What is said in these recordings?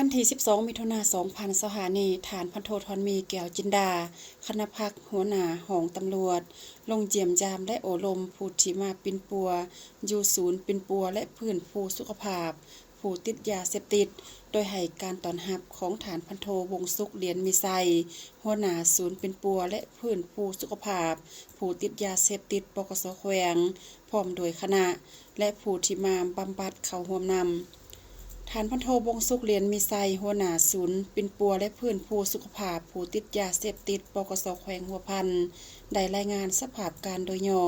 ວັນທີສິບສອງ ມິຖຸນາ ສອງພັນຊາວຫ້ານີ້, ທ່ານພັນໂທ ທອນມີ ແກ້ວຈິນດາ ຄະນະພັກ ຫົວໜ້າຫ້ອງຕຳຫຼວດ ລົງຢ້ຽມຢາມ ແລະ ໂອ້ລົມຜູ້ທີ່ມາປິ່ນປົວຢູ່ສູນປິ່ນປົວ ແລະ ຟື້ນຟູສຸຂະພາບ ຜູ້ຕິດຢາເສບຕິດ, ໂດຍໃຫ້ການຕ້ອນຮັບຂອງທ່ານພັນໂທ ວົງສຸກ ຫຼຽນມີໄຊ, ຫົວໜ້າສູນປິ່ນປົວ ແລະ ຟື້ນຟູສຸຂະພາບຜູ້ຕິດຢາເສບຕິດ ປກສ ແຂວງ, ພ້ອມດ້ວຍຄະນະ ແລະ ຜູ້ທີ່ມາບຳບັດເຂົ້າຮ່ວມນຳ. ທ່ານພັນໂທ ວົງສຸກ ຫຼຽນມີໄຊ, ຫົວໜ້າສູນປິ່ນປົວ ແລະ ຟື້ນຟູສຸຂະພາບຜູ້ຕິດຢາເສບຕິດ ປກສ ແຂວງຫົວພັນ ໄດ້ລາຍງານສະພາບການໂດຍຫຍໍ້,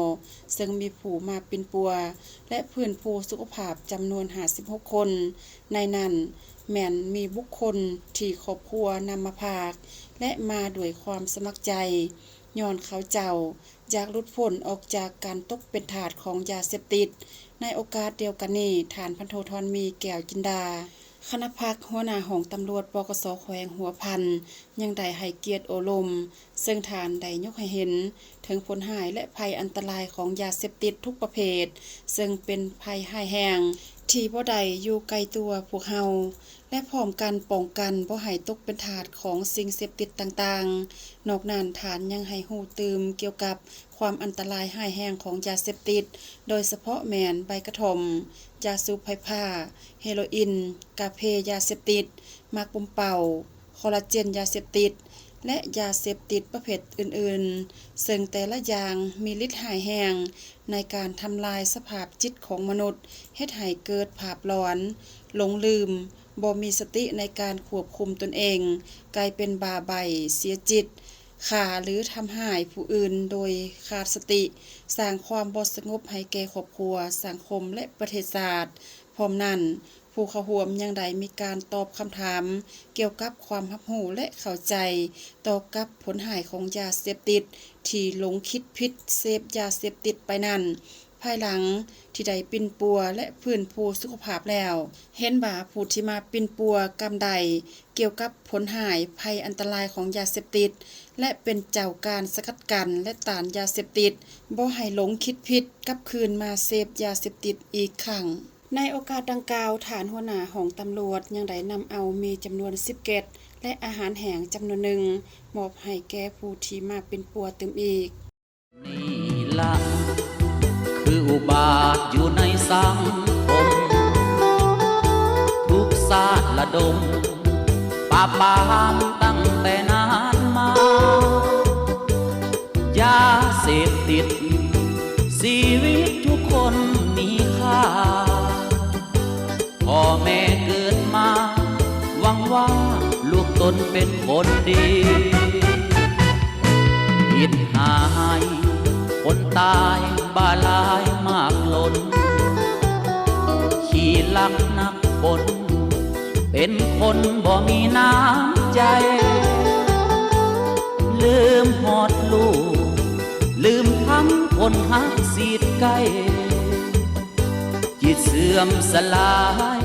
ເຊິ່ງມີຜູ້ມາປິ່ນປົວ ແລະ ຟື້ນຟູສຸຂະພາບຈຳນວນຫ້າສິບຫົກຄົນ, ໃນນັ້ນແມ່ນມີບຸກຄົນທີ່ຄອບຄົວນຳມາພາກ ແລະ ມາດ້ວຍຄວາມສະໝັກໃຈ, ຍ້ອນເຂົາເຈົ້າຢາກຫຼຸດພົ້ນອອກຈາກການຕົກເປັນທາດຂອງຢາເສບຕິດ. ໃນໂອກາດດຽວກັນນີ້, ທ່ານພັນໂທ ທອນມີ ແກ້ວຈິນດາ ຄະນະພັກ ຫົວໜ້າຫ້ອງຕຳຫຼວດ ປກສ ແຂວງຫົວພັນ ຍັງໄດ້ໃຫ້ກຽດໂອ້ລົມ, ເຊິ່ງທ່ານໄດ້ຍົກໃຫ້ເຫັນເຖິງຜົນຮ້າຍ ແລະ ໄພອັນຕະລາຍຂອງຢາເສບຕິດທຸກປະເພດ, ເຊິ່ງເປັນໄພຮ້າຍແຮງທີ່ບໍ່ໄດ້ຢູ່ໃກ້ຕົວພວກເຮົາ ແລະ ພ້ອມກັນປ້ອງກັນບໍ່ໃຫ້ຕົກເປັນທາດຂອງສິ່ງເສບຕິດຕ່າງໆ. ນອກນັ້ນ, ທ່ານຍັງໃຫ້ຮູ້ຕື່ມກ່ຽວກັບຄວາມອັນຕະລາຍຮ້າຍແຮງຂອງຢາເສບຕິດ, ໂດຍສະເພາະແມ່ນໃບກະທ່ອມ, ຢາສູບໄຟຟ້າ, ເຮໂຣອິນ, ກາເຟ, ຢາເສບຕິດ, ໝາກປຸມເປົ້າ, ຄໍລາເຈນ, ຢາເສບຕິດ ແລະ ຢາເສບຕິດປະເພດອື່ນໆ, ເຊິ່ງແຕ່ລະຢ່າງມີລິດຮ້າຍແຮງໃນການທຳລາຍສະພາບຈິດຂອງມະນຸດ, ເຮັດໃຫ້ເກີດພາບຫຼອນ, ຫຼົງລືມ, ບໍ່ມີສະຕິໃນການຄວບຄຸມຕົນເອງ, ກາຍເປັນບ້າໃບ້, ເສຍຈິດ, ຂ້າ ຫຼື ທຳຮ້າຍຜູ້ອື່ນໂດຍຂາດສະຕິ, ສ້າງຄວາມບໍ່ສະຫງົບໃຫ້ແກ່ຄອບຄົວ, ສັງຄົມ ແລະ ປະເທດຊາດ. ພ້ອມນັ້ນ, ຜູ້ເຂົ້າຮ່ວມຍັງໄດ້ມີການຕອບຄຳຖາມກ່ຽວກັບຄວາມຮັບຮູ້ ແລະ ເຂົ້າໃຈຕໍ່ກັບຜົນຮ້າຍຂອງຢາເສບຕິດ ທີ່ຫຼົງຄິດຜິດເສບຢາເສບຕິດໄປນັ້ນ, ພາຍຫຼັງທີ່ໄດ້ປິ່ນປົວ ແລະ ຟື້ນຟູສຸຂະພາບແລ້ວ, ເຫັນວ່າຜູ້ທີ່ມາປິ່ນປົວກຳໄດ້ກ່ຽວກັບຜົນຮ້າຍໄພອັນຕະລາຍຂອງຢາເສບຕິດ ແລະ ເປັນເຈົ້າການສະກັດກັ້ນ ແລະ ຕ້ານຢາເສບຕິດ, ບໍ່ໃຫ້ຫຼົງຄິດຜິດກັບຄືນມາເສບຢາເສບຕິດອີກຄັ້ງ. ໃນໂອກາດດັ່ງກ່າວ, ທ່ານຫົວໜ້າຫ້ອງຕຳຫຼວດຍັງໄດ້ນຳເອົາໝີ່ຈຳນວນສິບເກັດ ແລະ ອາຫານແຫ້ງຈຳນວນໜຶ່ງ ມອບໃຫ້ແກ່ຜູ້ທີ່ມາປິ່ນປົວຕື່ມອີກ. ນີ້ລະ ຄືອຸບາດຢູ່ໃນສັງຄົມ ທຸກຊາດລະດົມ ປາບປາມຕັ້ງແຕ່ນານມາ. ຢາເສບຕິດ ຊີວິດທຸກຄົນມີຄ່າ. ພໍ່ແມ່ເກີດມາ ຫວັງວ່າລູກຕົນເປັນຄົນດີ. ຜິດຮ້າຍ ຄົນຕາຍ ບ້າຫຼາຍມາກລົ້ນ ຂີ້ລັກນັກປົນ ເປັນຄົນບໍ່ມີນ້ຳໃຈ ລືມຮອດລູກ ລືມທັງຄົນຮັກຊິດໃກ້ ຈິດເສື່ອມສະຫຼາຍ